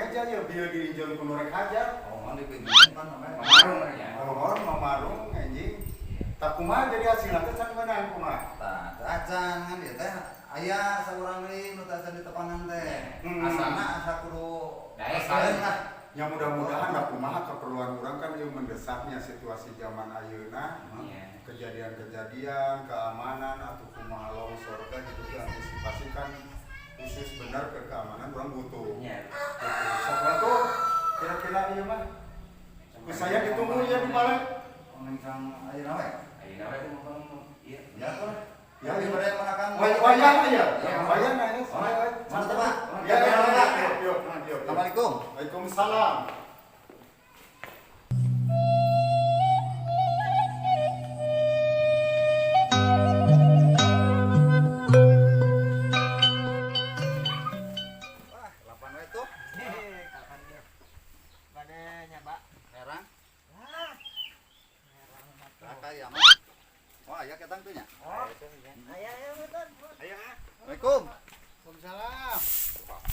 meja ya bieu diinjeun ku nu rek hajat. Oh, mah dipinjemin pan namanya. Mamarung ya. Marung mamarung anjing. Tak kumaha jadi hasilna teh can meunang kumaha. Tah, teu acan kan ieu teh aya saurang deui nu teu acan ditepangan teh. Asana asa kudu Daek. saeun lah. Ya mudah-mudahan lah kumaha keperluan orang kan ieu mendesaknya situasi zaman ayeuna. Iya. Kejadian-kejadian, keamanan atau kumaha longsor teh gitu diantisipasi kan khusus benar ke keamanan orang butuh. Iya. Gitu. Sok tuh kira-kira ieu mah. Ku saya ditunggu ya di balik. Mending kang ayeuna we. Ayeuna we kumaha ieu. Ya tuh. Ya, Ya, iya. dibere menakan. Wayang ya? Ya. Wayang ya. Oh, mana tuh, Pak? Ya, ya, ya. Yuk, yuk, yuk. Assalamualaikum. Waalaikumsalam. Wah, lapan we tuh. Kapan dia? Bade nyaba. Herang. Ah. Raka ya mah. Wah, aya ketang tuh nya. Oh. Aya aya betul. Ayo ah. Assalamualaikum. Waalaikumsalam.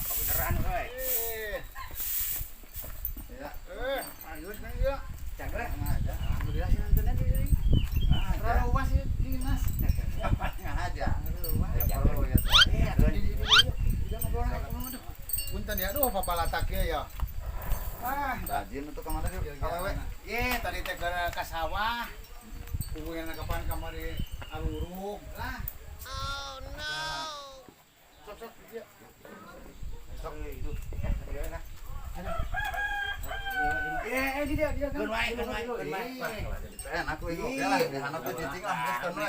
Kebeneran euy. Eh, Ya, ayo sekarang ya. Cagre. aja. Alhamdulillah sih nontonnya di sini. Aja. Terlalu sih dinas. Aja. Terlalu Ya perlu ya. Teh. Eh, di di ngobrol aduh. Punten ya, aduh papalatak ya. Ah, Rajin untuk kemana sih? Awewe. Ye, tadi teh ka sawah. Hubungan kapan kamari aluruk lah. Oh no. Sok sok ya. Sok itu. Eh, di dia dia kan. Keun wae, keun wae, keun wae. Enak we oke lah, di handap teh cicing lah, geus keun we.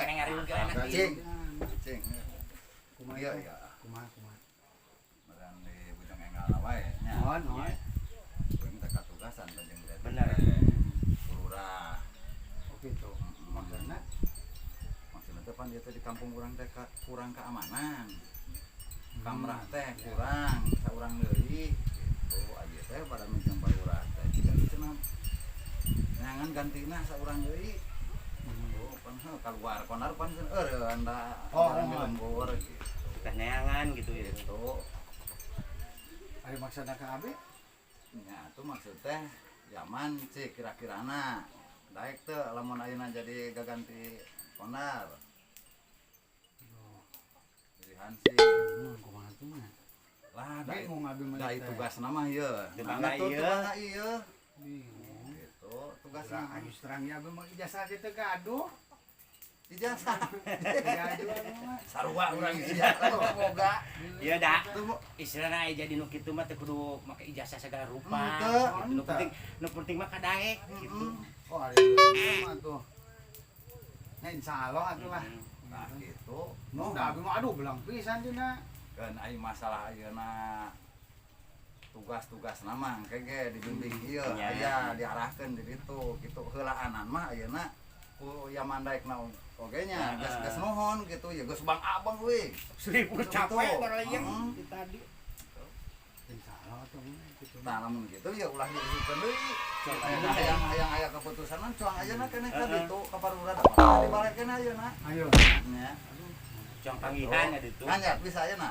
Cicing. Cicing. Kumaha Iya, iya, iya. Kumaha kumaha. Meureun di Bujang Enggal wae nya. Mohon, mohon. Kuring teh katugasan teh jeung teh. Bener. Lurah. Oh gitu. Maksudna Maksudna teh pan dieu teh di kampung urang teh kurang keamanan. Kamrah teh kurang, saurang deui gitu. Aja teh pada minjam balurah teh jiga cenah nyangan gantina saurang deui. Oh, pan heuh keluar konar pan cenah eureun da. Oh, di oh. lembur gitu. Teh neangan gitu ya. Gitu. ari maksudna ka abi? Nya tuh maksud teh zaman cik kira-kirana daek teu lamun ayeuna jadi gaganti konar. Jadi hansip. Kumaha tuh mah. Lah da Bingung abi mah. da tugas nama ieu. Teu bangga Nah, tuh, ieu. teu bangga ieu. Bingung. Gitu tugas Lah, nama. ayo terang ya abi mah ijazah kita gaduh. Ijazah. Gaduh abi mah. Sarua urang ijazah boga. Iya dah. Tuh Istilahna aya jadi nu kitu mah teu kudu make ijazah segala rupa. Henteu. Gitu. Nu penting mah kadaek gitu. Oh, ari ieu mah tuh. Nah, insyaallah atuh lah. Nah gitu. No, da abi mah aduh belang pisan dina. Kan ai masalah ayeuna tugas-tugas nama engke ge dibimbing ieu Nya. aya diarahkeun di ditu gitu heulaanan mah ayeuna ku yaman daekna oge nya geus geus nuhun gitu ya geus bang abang we Seribu Gitu. capek barayang Heeh. di tadi. Insyaallah atuh gitu. Nah lamun gitu ya ulah diisikeun deui. Cuang Ayeuna hayang hayang aya keputusan mah cuang ayeuna keneh ka Heeh. ditu ka parura da dibalekeun ayeuna. Ayo. Nya. Cuang panggihan ya ditu. Kan ya bisa ayeuna.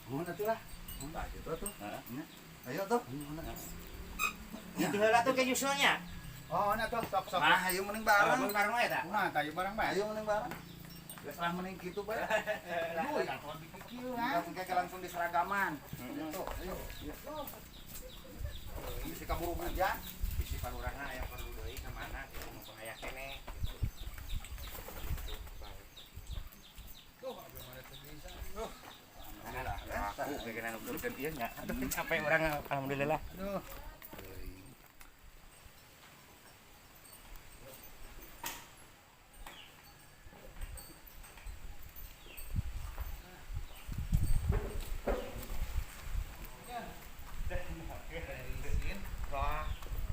Mohon atuh lah. Tah gitu tuh. Heeh. Nya. Ayo tuh. Itu heula tuh ke nyusulnya. Oh, nah tuh sok sok. Nah, ayo mending bareng. Bareng bareng we ta. Nah, tayu bareng bae. Ayo mending bareng. Geus lah mending kitu bae. Aduh, ya tuh dipikir kan. Langsung kayak langsung di seragaman. Gitu, ayo. Bisi kaburu hujan. Bisi parurana aya perlu deui ka mana gitu mumpung aya keneh gitu. Gitu, Bang. Tuh, abi mah teu bisa. Duh, Alhamdulillah. Aku kegenan nuturkeun ieu nya. Aduh capek urang alhamdulillah. aduh. Wah,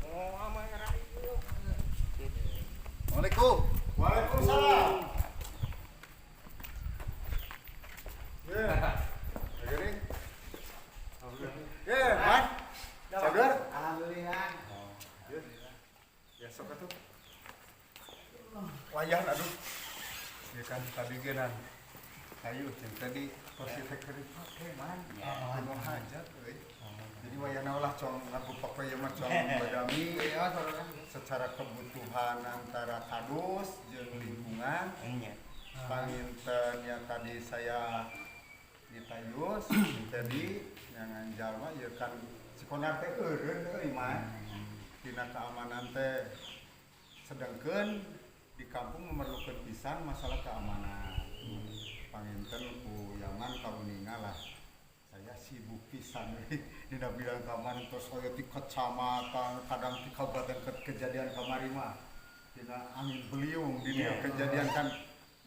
oh ama ieu. Assalamualaikum. Waalaikumsalam. Ya. Lagi nih. Ya, Man. Sagar. Alhamdulillah. Ya. Ya sok atuh. Wayah aduh. Ya kan tadi genan. Ayo jeung tadi kursi teh keur dipake man. Ya. Anu hajat euy. Jadi wayahna ulah cong ngagupak we ieu mah cong badami Iya, saudara. Secara kebutuhan antara kadus jeung lingkungan. Nya. Panginten ya tadi saya ditayus tadi yang jalma ya kan si Konar teh eureun euy mah dina keamanan teh, sedangkan di kampung memerlukan pisan masalah keamanan. Panginten ku Yaman kauninga lah saya sibuk pisan euy dina bidang keamanan, terus saya di kecamatan, kadang di kabupaten. Kejadian kamari mah dina angin beliung di dia kejadian kan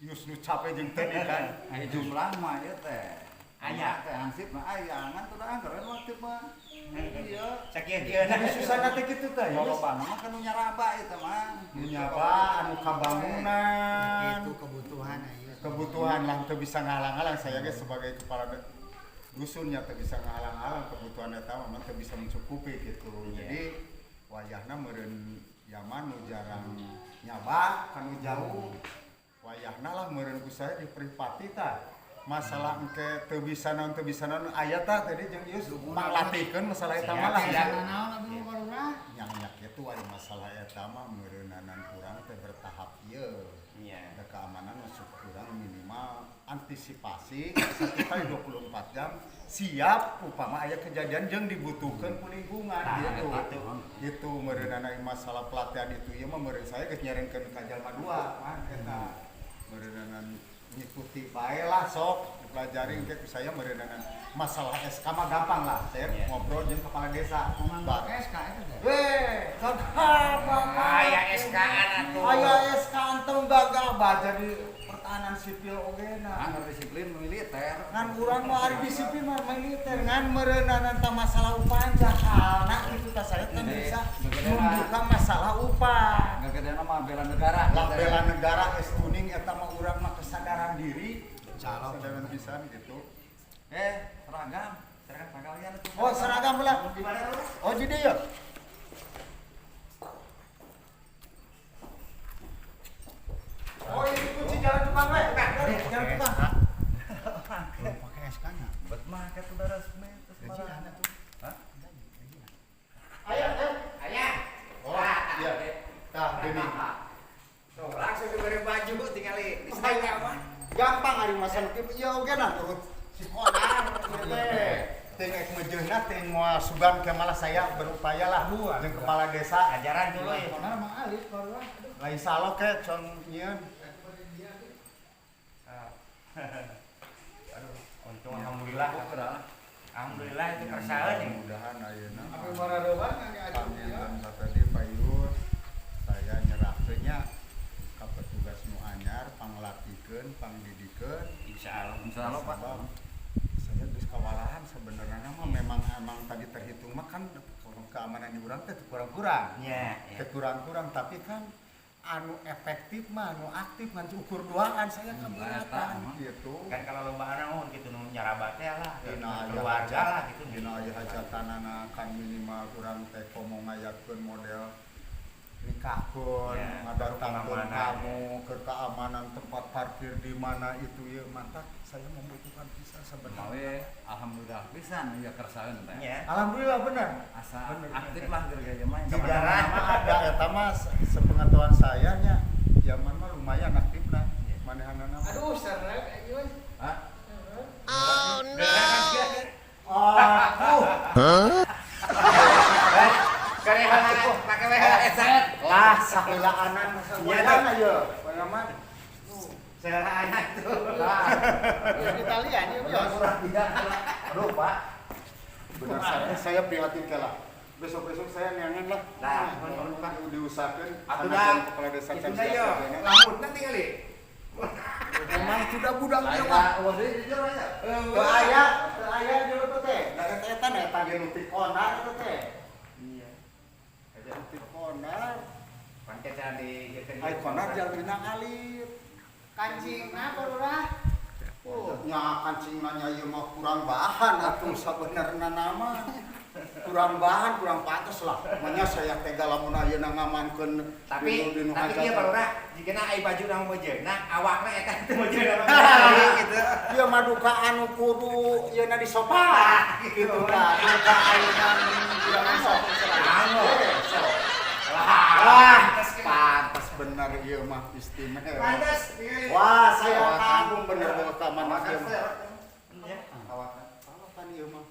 Yus nu capek jeung tadi kan. Aya jumlah mah ieu teh. Aya. Teh hansip mah aya, ngan teu angger waktu mah. Iya. Sakieu-kieu. Jadi susah teh kitu teh, Yus. Lolobana mah kan nu nyaraba eta mah. Nu nyaba anu kabangunan. Itu kebutuhan ayo. Kebutuhan lah, teu bisa ngalang-alang saya ge sebagai kepala dusunnya teu bisa ngalang-alang kebutuhan eta mah teu bisa mencukupi gitu. Jadi wayahna meureun Yaman nu jarang nyaba kan nu jauh, wayahna lah meureun ku saya dipripati tah masalah engke teu bisa naon, teu bisa naon aya tah tadi jeung ieu manglatihkeun masalah eta mah lah. Siap. Naon abdi mah barurah. Yang nyak itu ada masalah eta mah meureunanan kurang teh bertahap ieu. Nya. Ada keamanan masuk kurang minimal antisipasi 1 kali 24 jam siap upama aya kejadian jeung dibutuhkan ku lingkungan. Nah, gitu gitu. Itu meureunana masalah pelatihan itu ieu mah meureun saya geus nyarenkeun ka jalma dua mah eta meureunanan ngikuti bae lah, sok dipelajari engke ku saya. Meureunana masalah SK mah gampang lah, saya ngobrol jeung kepala desa. Ngomong Bar- SK itu teh. Weh, cakap. Aya SK-an atuh. Aya SK tembaga baja di pertahanan sipil oge na. Angger disiplin militer. Ngan urang mah ari disiplin mah militer, ngan meureunanan tah masalah upah jahalna kitu tah saya kan Jadi, bisa bagaimana? membuka masalah upah. Gagedena mah bela negara. Lah bela negara es kuning eta mah urang mah kesadaran diri. Calon. Kesadaran pisan gitu. Eh, seragam. Seragam sekalian itu. Oh, seragam lah. Di mana lu? Oh, jadi ya. Oh, ini kunci jalan tukang we. Jalan tukang. Belum pakai SK nya. Bet mah ka tuh resmi terus Gajian marah. atuh. Hah? Ayo, eh. Aya. Oh, iya. Tah, gini. Tuh, langsung diberi baju tinggal di saya mah. Gampang ari masalah kieu ieu oge nah turut si Konar ieu teh. Ting ek mejeuna ting moal sugan ke malah saya berupaya lah jeung kepala desa. Ajaran dulu ya. Konar mah alit barurah. Aduh. Lain salok ke con nyieun. Aduh, untung alhamdulillah. Alhamdulillah itu kersaeun ya. Mudah-mudahan ayeuna Apa barareuban kan aju ya. panginten tadi Pak Yus saya nyerahkeunnya ka petugas nu anyar, panglatihkeun, pangdidikeun. Insyaallah. Insyaallah, Pak. Sabab saya geus kawalahan sebenarnya mah. Memang emang tadi terhitung mah kan keamanan di urang teh kurang-kurang. Nya, ya. Teu kurang-kurang, tapi kan anu efektif mah anu aktif ngan ukur duaan saya keberatan Eta mah. gitu. Kan kalau lombaan naon gitu nu nyaraba teh lah, Dina aya keluarga lah gitu. Dina aya hajatanana kan minimal kurang teh komo ngayakeun model nikahkeun, ngadatangkeun keamanan. Tamu ke keamanan tempat parkir di mana itu ya mantap saya membutuhkan bisa sebenarnya. Mawe alhamdulillah pisan ieu kersaeun teh. Nya. Alhamdulillah benar. Asa Bener. aktif lah keur gaya mah. Sejarah mah ada eta mah sepengetahuan saya nya zaman mah lumayan aktif lah manehanana mah. Aduh, serek ayo. Hah? Aduh. Pakai headset. Lah saheulaanan Iya, masa ya mah. Sehelaan tuh. Lah, Di Italia nih, Yos. aduh, Pak. Benar, saya prihatin ke lah. Besok-besok saya neangan lah. Nah, Nah, diusahakan Atuh anak dah. kepala desa Itu can dah yo. siap. Rambutna tinggali. Emang sudah budak dia Saya mah. eueuh deui jujur aja. Teu aya jero teh teh. Da eta eta eta ge nu tikonar eta teh. Iya. Nu tikonar. Pancet cara di Ai konar jalmina alit. Kancingna barurah. Oh, nya kancing nanya ieu mah kurang bahan atuh sabenerna nama. Kurang bahan, kurang pantas lah. Makanya saya tega lamun ayeuna ngamankeun Tapi dinu tapi hajatan. ieu Pak Lurah, jigana ai baju na meujeuhna, awakna eta teu meujeuhna gitu. Ieu mah duka anu kudu ieu na disopan gitu tah. Duka ayeuna kurang sok. Anu. Wah, pantas bener ieu mah istimewa. Pantas. Wah, saya kagum bener bahwa keamanan ieu mah. Ya. Awakan, awakan ieu mah.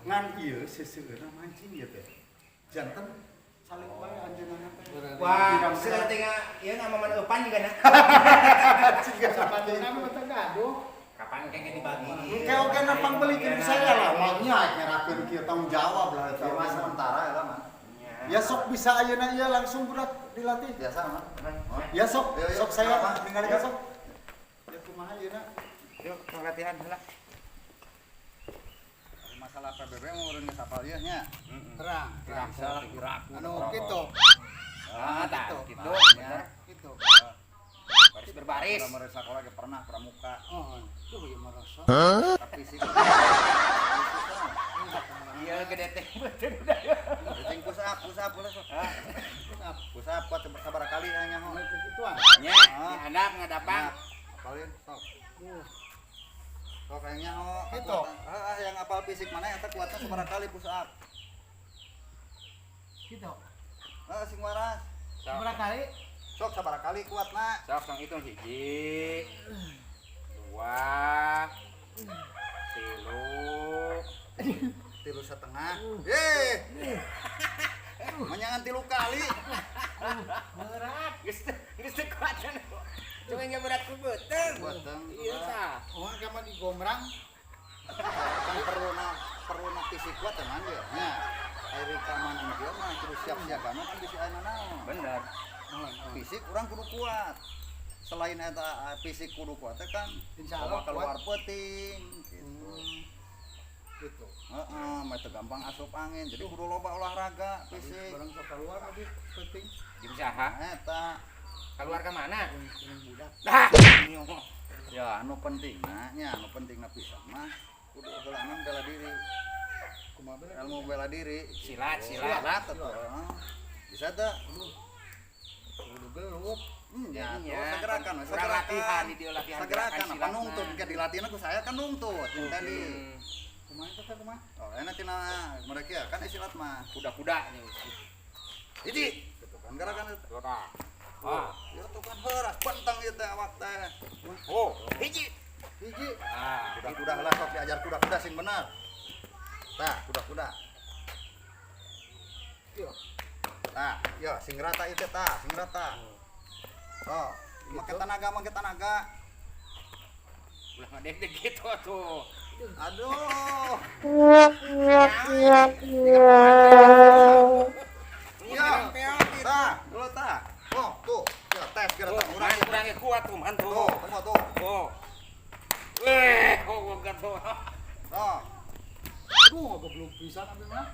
Ngan ieu seseueurna mancing ieu teh. Janten saling bae anjeunna teh. Wah, seueur teh ieu ngamaman eupan juga na. Sapatuna mah teu gaduh. Kapan engke dibagi? Engke oge na pangbeulikeun saya lah, maunya nyerahkeun kieu tanggung jawab lah eta. Ieu mah sementara eta mah. Ya sok bisa ayeuna ieu langsung budak dilatih. Biasa mah. Ya sok, Yuk, yuk. sok saya Apa? ningali ka sok. Ya kumaha ayeuna? Yuk, latihan heula. Masalah PBB mau urang geus apal ieu nya. Terang. Terang salah kiraku. Anu kitu. Ah, tah, Gitu. gitu. Bener. Kitu. Baris berbaris. Udah mereka sekolah ge pernah pramuka. Oh, itu bagaimana merasa? Tapi sih Iya, gede teh. Cing push up, push up boleh sok. Push up kuat sabaraha kali nya nyaho. Gituan. Nya, di handap ngadapang. Apalin sok. Sok kayaknya oh Gitu. Heeh, yang apal fisik mana eta kuatna sabaraha kali push up. Gitu. Heeh, sing waras. Sok. Berapa kali? Sok sabaraha kali kuatna. Sok tong hitung hiji. Dua. Tilu. 3,5. Eh. Menyangan 3 kali. Berat. Geus geus teu kuat. Cuma nya berat ku beuteung. Beuteung. Iya tah. Oh, kamu di gombrang. Kan perluna fisik kuat teman ya. Nya. Air keamanan kieu mah kudu siap siaga mah kan bisi aya naon. Bener. Fisik urang kudu kuat. Selain eta fisik kudu kuat teh kan Insya Allah bawa keluar peuting gitu. Gitu. Heeh, mah teu gampang asup angin. Jadi kudu loba olahraga fisik. Barang sok keluar abi penting Jeung saha? Eta Keluar ke mana? kuning budak. Dah. ya anu pentingna nya anu pentingna pisan mah kudu heulanan bela diri. Kumaha bela? Ilmu bela diri. Silat, silat. Silat atuh. Heeh. Bisa teu? Kudu gelut. Ya, Iya, tuh, segerakan, kurang segerakan. latihan di dia latihan Segerakan, gerakan apa silatna. nungtut, ke dilatihna ku saya kan nungtut, yang tadi. Kumaha itu teh kumaha? Oh, enak tina mereka ya, kan silat mah. Kuda-kuda nih. Hiji, gitu kan gerakan itu. Kuda. Wah. Ya tuh kan heuras bentang ieu teh awak teh. Oh, hiji. Hiji. Ah, Kuda-kuda heula sok diajar kuda-kuda sing bener. Tah, kuda-kuda. Iya. Tah, yo sing rata ieu teh tah, sing rata. Oh, make tenaga, make tenaga. Ulah ngadeg gitu tuh. Aduh. Iya, Tah, dulu tah. Oh, tuh. Ya, tes kira Tuh, tah urang. kurangnya kuat tuh, man tuh. Tuh, tunggu tuh. Oh. Eh, kok gua tuh. Oh, Aduh, goblok pisan abi mah.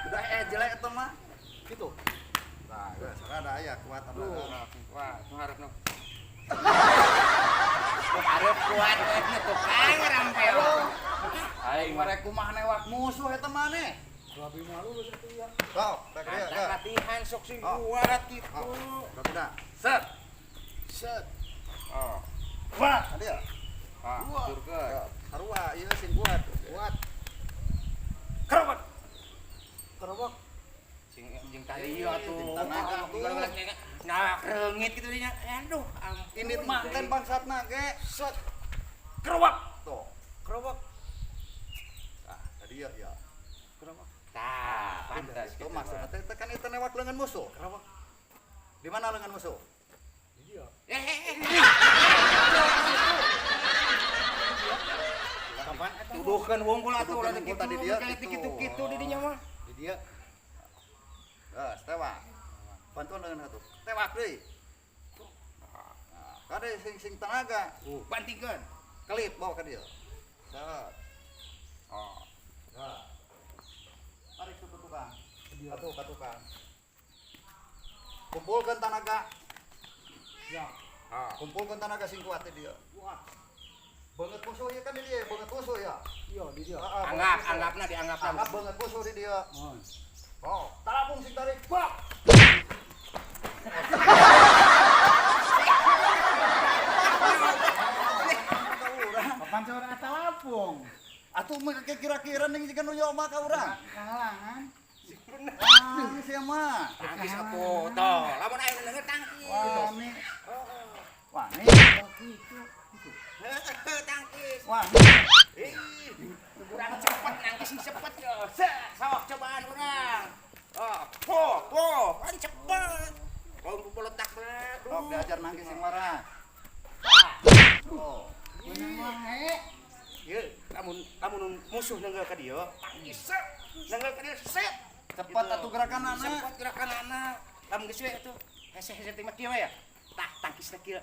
udah jelek eta mah. Gitu. Nah, geus rada aya kuat ada. Wah, nu hareup nu. Nu hareup kuat we nu tukang rampeo. Aing mah Mereka kumaha newak musuh eta maneh. Abi malu geus atuh ya. Sok, teh dia, Mantap teh. latihan sok sing Oh. kuat gitu. Oh, udah. Set. Set. Oh. Wah, dia. Ah, aturkeun. Ya, sarua ieu sing kuat. Kuat. Kerobot. Kerobok. Sing jeung tadi ieu atuh. Jeung tanaga atuh. Nah, reungit gitu dinya. Aduh, ampun. Ini mah kan bangsatna ge. Set. Kerobok. Tuh. Kerobok. Nah, tadi ya ya. Kerobok. Tah, pantas Itu maksudnya teh kan itu newak lengan musuh. Kerobok. Di mana lengan musuh? Iya. Eh, eh, eh. Kapan eta? Tuduhkeun wungkul atuh Tuduhkeun ulah wungkul kitu tadi dia kayak gitu. kitu-kitu di dinya mah. Di dia. Geus, tewak. Bantuan lengan satu. Tewak deui. Nah, kade sing sing tenaga. Bantingkeun. Kelip bawa ke dia. Set. Oh. Nah. Tarik ke tukang. Atuh ke tukang. Kumpulkan tenaga. Ya. Ah. Kumpulkan tenaga sing kuat dia. Kuat. Beungeut musuh ieu kan di dieu, beungeut musuh ya. Iya, di dia. Heeh, Anggap, beungeut musuh. anggapna dianggapna. Anggap beungeut musuh di dieu. Oh. Oh, talapung sing tarik. Bak. Kapan saur atalapung? Atuh mah kira-kira ning jiga nu mah ka urang. Kahalangan. Ah, sia mah. Tangkis atuh, toh. Lamun aya nu denger tangkis. Wani. Wani. Gitu. Heeh, tangkis. Wani. Ih, kurang cepet nangkis sing cepet yo. Set, sok cobaan urang. Oh, po, po, kan cepet. Kalau peletak mah. Sok diajar nangkis sing marah. Oh. Beunang wae. Ieu lamun lamun musuh nenggel ka dieu, tangkis set. Nenggel ka dieu set. Cepat Gitu. atuh gerakanana. Cepet gerakanana. Lamun geus we atuh. Hese-hese teh mah kieu we ya. Tah tangkisna kieu.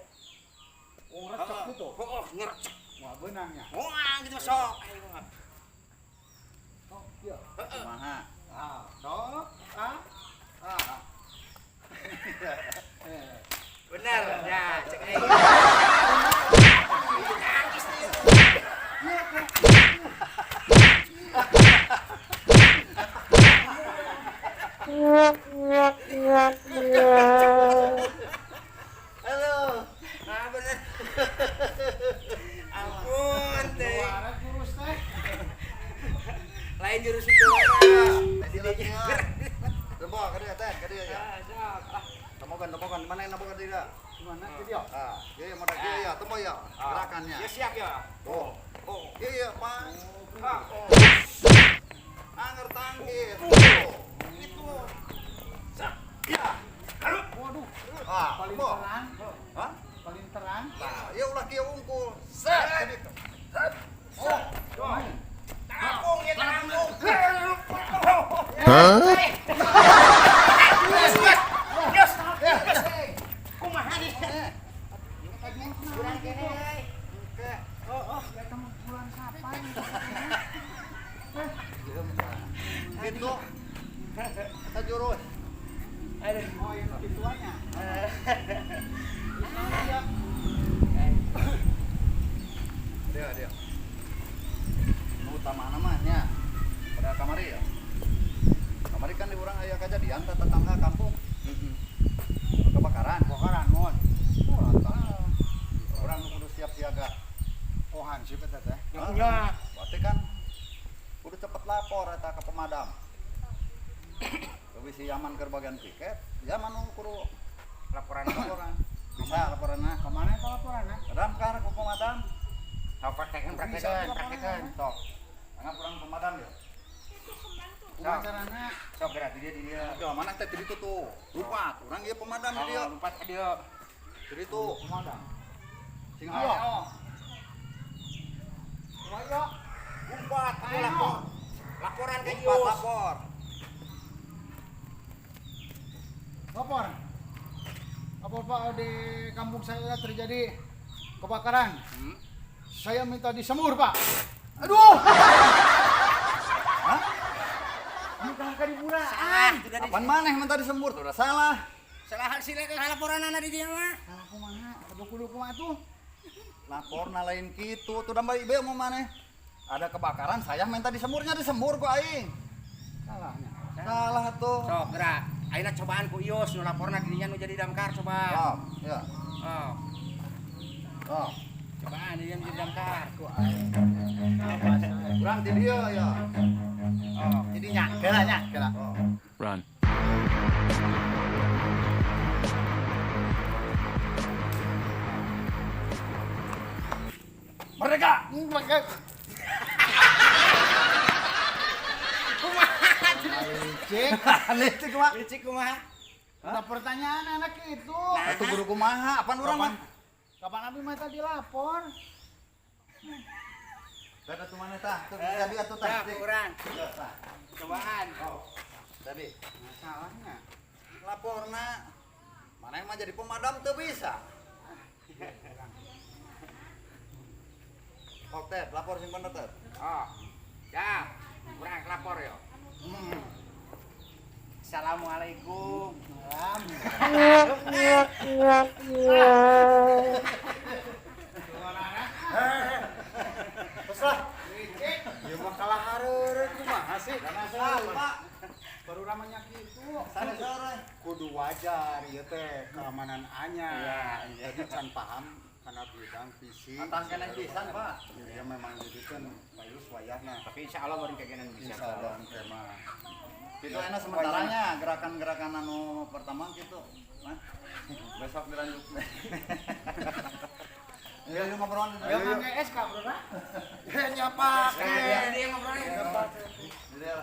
Oh, recek gitu. Oh, ngerecek. Wah, beunangnya. Wah, gitu sok. Ayo mah. Oh, iya. Kumaha? Ah, sok. Ah. Ah. Eh, Bener, ya, cek aing. Tangkis nih. Halo. Nah, bener. Ampun, teh. Juara jurus teh. Lain jurus itu mana? Dilatihan. Tembok ka dieu teh, ka dieu ya. Ah, sok. Ah. Tembokan, tembokan. Mana yang nembokan tidak? Gimana ke dia? Ah, iya ya, modal iya ya, tembok ya. Gerakannya. Ya siap ya. Oh. Oh. Iya iya, Pak. Ah. Oh. Anger tangkis. Itu. Sok. Ya. Waduh, Ah, paling tembok. terang, Hah? paling terang. Nah, ya ulah kieu unggul. Set. Gitu. Oh, Tangkung ya tangkung. Hah? Yes, yes. Yes. Yes. Kumaha nih? Kurang kene euy. Oke. Oh, oh. Ya teman bulan siapa ini? Gitu. Kita jurus. Aduh. Oh, yang gituannya. Iya. Dia dia. Nu utama namanya pada kamari ya. Kamari kan di urang aya kajadian teh tetangga kampung kebakaran. Kebakaran, mon. Oh, tah. Urang nu kudu siap siaga. Oh, hansip eta teh. Nya. Berarti kan kudu cepet lapor eta ke pemadam. Lebih si Yaman ke bagian piket, Yaman nu kudu Laporan laporan. Bisa laporanna. Kemana itu laporannya? Damkar ke pemadam. Sok praktekan, praktekan, praktekan. Sok. Anggap urang pemadam ya. Kumaha carana? Sok gerak di dia di dia. Aduh, mana teh di ditu tuh. Lupa, urang ieu pemadam di dieu. Oh, lompat ke dia. Di ditu. Pemadam. Sing Iya. hayo. Kumaha ieu? Umpat, kamu lapor. Laporan ke Umpat Yus. lapor. Lapor. Apa Pak di kampung saya terjadi kebakaran. Saya minta disemur, Pak. Aduh. Hah? Minta ka diburaan. Salah, tidak di. Apaan maneh minta disembur tuh udah salah. Salah sila ke laporan anak di dia mah. Salah kumaha? Aduh kudu kumaha tuh? Laporna lain kitu, tuh dan balik mau maneh. Ada kebakaran, saya minta disemurnya disembur ku aing. Salahnya. Salah tuh. Sok gerak. Ayeuna cobaan ku Ius nu laporna di dinya nu jadi damkar coba. Sok, ya. Oh, Sok. cobaan di dinya nu jadi damkar. Ku aing. Urang di dieu ya. Oh, Jadinya, kela nya, kela. Oh. Run. Merdeka. Merdeka. Kumaha? Licik. Licik kumaha? Licik kumaha? Ada pertanyaan anak itu. Atuh guru kumaha? Apaan urang mah? Kapan abi mah tadi lapor? Tah atuh mana tah? Tuh jadi atuh tah. Tah, urang. Tah. Cobaan. Tadi Masalahnya. laporna mana yang mah jadi pemadam teu bisa. Oke, Tep, lapor sing bener, Tep. Oh. Ya, urang lapor yo. Assalamualaikum. Salam. Tasik. Pak. Baru ramanya gitu. Sanes sore. Kudu wajar ieu teh keamanan anyar. Iya, iya. Jadi can paham karena bidang fisik. Atas kena pisan, Pak. Ya memang jadi kan Pak Yus wayahna. Tapi insya Allah baru kegiatan bisa. Insya Allah tema. Itu enak sementaranya gerakan-gerakan anu pertama gitu. Nah, besok dilanjut. Ya, yuk ngobrol. Ayo ngangge SK, Bro. Ya nyapa. Iya, dia ngobrolnya. Jadi ya.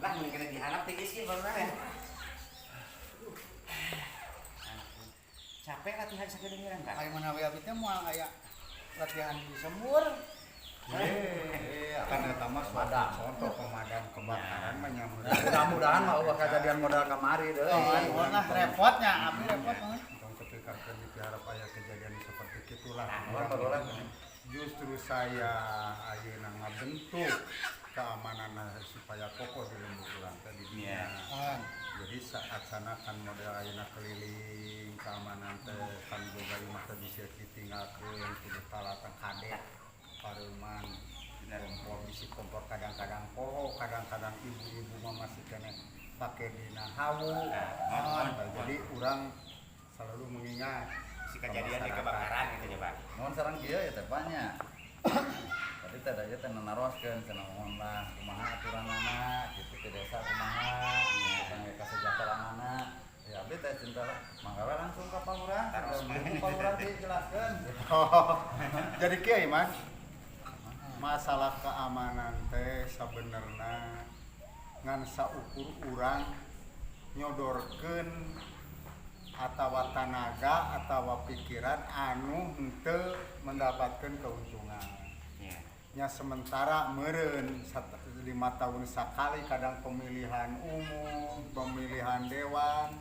Lah mun kena dihanap teh geus baru ya. Capek latihan sakedeungeun kan. Ayo mana we abi teh moal aya latihan di semur. Iya, kan eta mah suatu contoh pemadam kebakaran mah nyamur. Mudah-mudahan mah eueuh kejadian modal kamari deui. Oh, lah repotnya, abi repot mah. Tong ketika diharap aya kejadian seperti itulah. Nah, Justru saya ayeuna ngabentuk keamanan supaya kokoh di lembur urang teh di dinya. Ah, Jadi saat sana kan model ayeuna keliling keamanan teh kan boga imah teh bisa ditinggalkeun kudu talatan kade pareuman kompor bisi kompor kadang-kadang poho kadang-kadang ibu-ibu mah masih keneh pake dina hawu. Nah, Nah, jadi urang selalu mengingat Si kejadian di kebakaran gitu ya, Pak. Mohon sareng kieu ya teh Pak nya. Tadi teh da ieu teh naroskeun cenah mohon lah kumaha aturanana gitu ke desa kumaha kangge kasejahteraanana. Ya abdi teh cinta lah mangga we langsung ka Pak Lurah. Taros. Pak Lurah dijelaskeun. Jadi kieu Iman, masalah keamanan teh sabenerna ngan saukur urang nyodorkeun atawa tanaga atawa pikiran anu henteu mendapatkan keuntungan. Iya. Nya sementara meureun 5 tahun sakali kadang pemilihan umum, pemilihan dewan,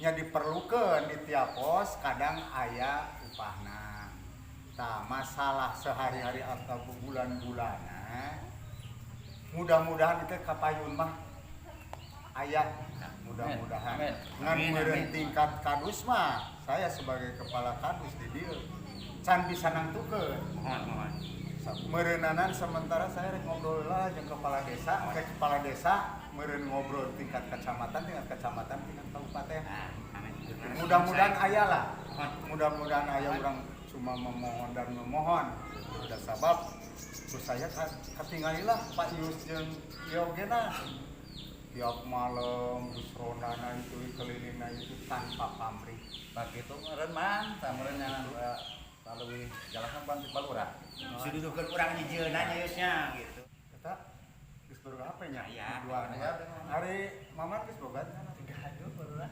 nya diperlukan di tiap pos kadang aya upahna. Tah, masalah sehari-hari atau bulan-bulanan mudah-mudahan itu kapayun mah aya, mudah-mudahan. Amin. Ngan Amin, meureun amin. tingkat kadus mah saya sebagai kepala kadus di dieu can bisa nangtukeun. Mohon, mohon. Meureunanan sementara saya rek ngobrol lah jeung kepala desa, ke kepala desa meureun ngobrol tingkat kecamatan, tingkat kecamatan, tingkat kabupaten. Nah, amin. Mudah-mudahan aya lah. Mohon. Mudah-mudahan aya, urang cuma memohon dan memohon. Udah sabab ku saya katinggalilah Pak Yus jeung ieu oge na. Tiap malam bus rondana itu kelilingna itu tanpa pamrih. Tah kitu meureun man, tah meureun nya leuwih jelasna pan ti Pak Lurah. Sududukeun urang nyieunna nya Yusnya gitu. Eta geus boga HP nya? Aya. Dua. Aya. Ari Maman geus boga nya? Gaduh baru lah.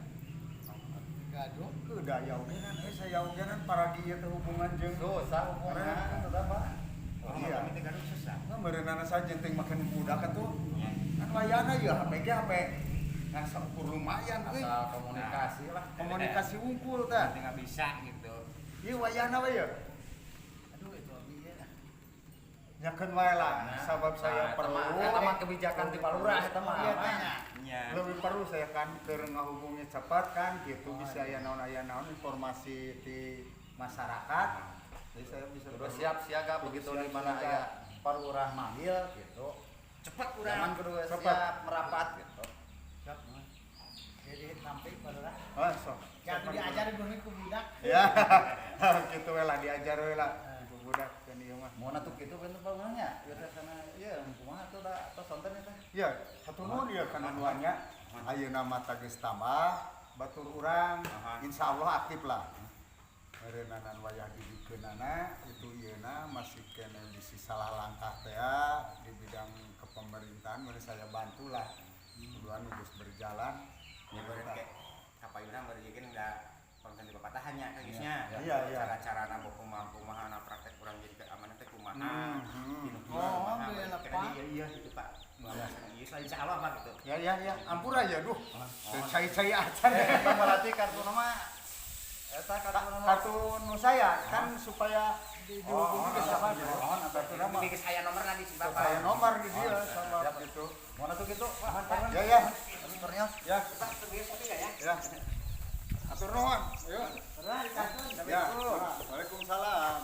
Gaduh. Udah aya oge kan, saya oge kan paragi ieu teh hubungan jeung Susah hubungan tetap Pak. Oh, Iya. kami teh gaduh susah. Nah, meureunana saja jeung makin budak atuh. Ya. Kan wayana ya HP ge HP. Nah, saukur lumayan euy. Asal komunikasi lah. Komunikasi wungkul tah. Nanti nggak bisa gitu. Ieu wayana we ya. Aduh itu abi ya. Nyakeun wae lah, sabab saya Nah, perlu. eta mah kebijakan ti Pak Lurah eta mah. Iya tanya. Iya. Lebih perlu saya kan keur ngahubungi cepat kan gitu, bisa aya naon informasi di masyarakat. Jadi saya bisa Terus siap siaga begitu Siap di mana siaga. aya Pak Lurah manggil gitu. Cepet Zaman urang. kudu Cepat. siap merapat gitu. Siap. Jadi sampai baru lah. Ah, sok. Jangan diajarin dulu ku budak. Ya, gitu we lah diajar we lah. Ku budak kan ieu mah. Mun atuh kitu bener Pak Lurahnya. Ieu teh sana ieu kumaha atuh da tos sonten eta. Ya, satu nuhun ieu kana duanya. Ayeuna mah geus tambah batur urang, insya Allah aktif lah. Meureunanan wayah dibikeunana itu ieuna masih kene bisi salah langkah teh di bidang kepemerintahan meureun saya bantulah. Kuduan geus berjalan. Ya beureun ke kapayuna beureun ieu udah konten di papatahannya kan geusnya. Iya, iya. Cara-cara na kumaha kumaha na praktek urang jadi keamanan teh kumaha. Dinu Oh, kumaha, beli kena lepak. Iya iya gitu Pak. Iya, insya Allah Pak gitu. Ya ya ya, ampura ya duh. Cai-cai acan. Eta berarti kartu nama eta kartu nama Kartu nu saya kan supaya dihubungi ke siapa gitu. Oh, Kartu nama. Ini geus aya nomorna di si Bapak. Saya nomor di dia sama gitu. Mun atuh kitu Pak. Ya ya. Pernios. Ya, Pak, tunggu tapi enggak ya? ya. Atur nuhun. Ayo. Ya. Waalaikumsalam.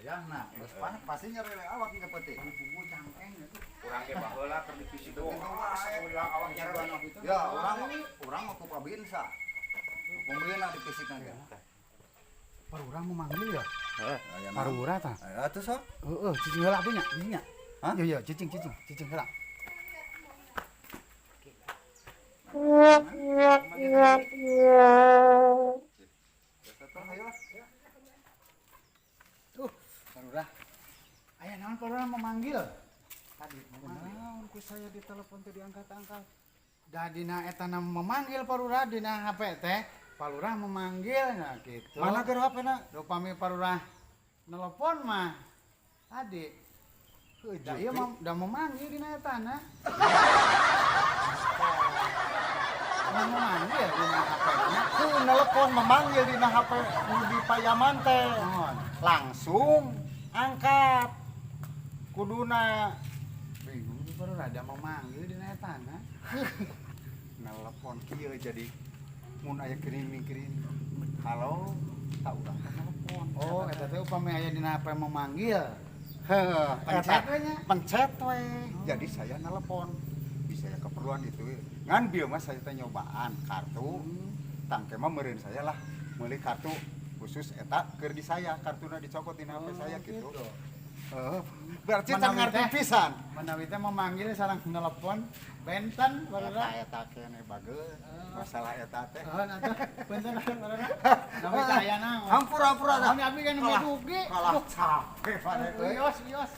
Wayahna geus pasti nyeri awak engke peuting. Bubu cangkeng gitu. Urang ge baheula keur divisi oh, ulah awak nyeri. Ya, urang urang mah ku pabinsa. Pembelian di fisikna ge. Parurah mau manggil ya? Heeh. Parurah tah. Atuh sok. Heeh, cicing heula atuh nya, cicing nya. Hah? Iya, iya, cicing, cicing, cicing heula. Ayo lah. Parurah. Aya naon Parurah memanggil? Tadi memanggil. Naon ku saya ditelepon teh diangkat-angkat. Da dina eta na memanggil Parurah dina HP teh. Parurah memanggil nah gitu. Mana keur HP na? Upami Parurah nelpon mah tadi. Da ieu mah da memanggil dina eta na. Memanggil dina HP nya. Ku nelpon memanggil dina HP nu di payaman teh. Naon? Langsung angkat. Kuduna Bingung tuh Parurah da memanggil dina eta na. nelpon kieu jadi mun aya kirim-kirim. Halo, tak urang teh nelpon. Oh, eta teh upami aya dina HP memanggil. Heuh, Pencet eta we nya. Pencet we. Jadi saya nelpon. Bisa ya keperluan itu. Ngan bieu mah saya teh nyobaan kartu. Tangke mah meureun saya lah meuli kartu khusus eta keur di saya, kartuna dicokot dina HP saya gitu. Heeh. Berarti can Menawi ngarti teh. pisan. Menawi teh memanggil sareng nelpon benten Parurah. Eta eta keneh bageun. Masalah eta teh. Oh, atuh punten Parurah. Nawi teh aya naon. Hampura hampura dah. Naon abi kan Kalah. dugi. Kalah capek pada Wios, wios.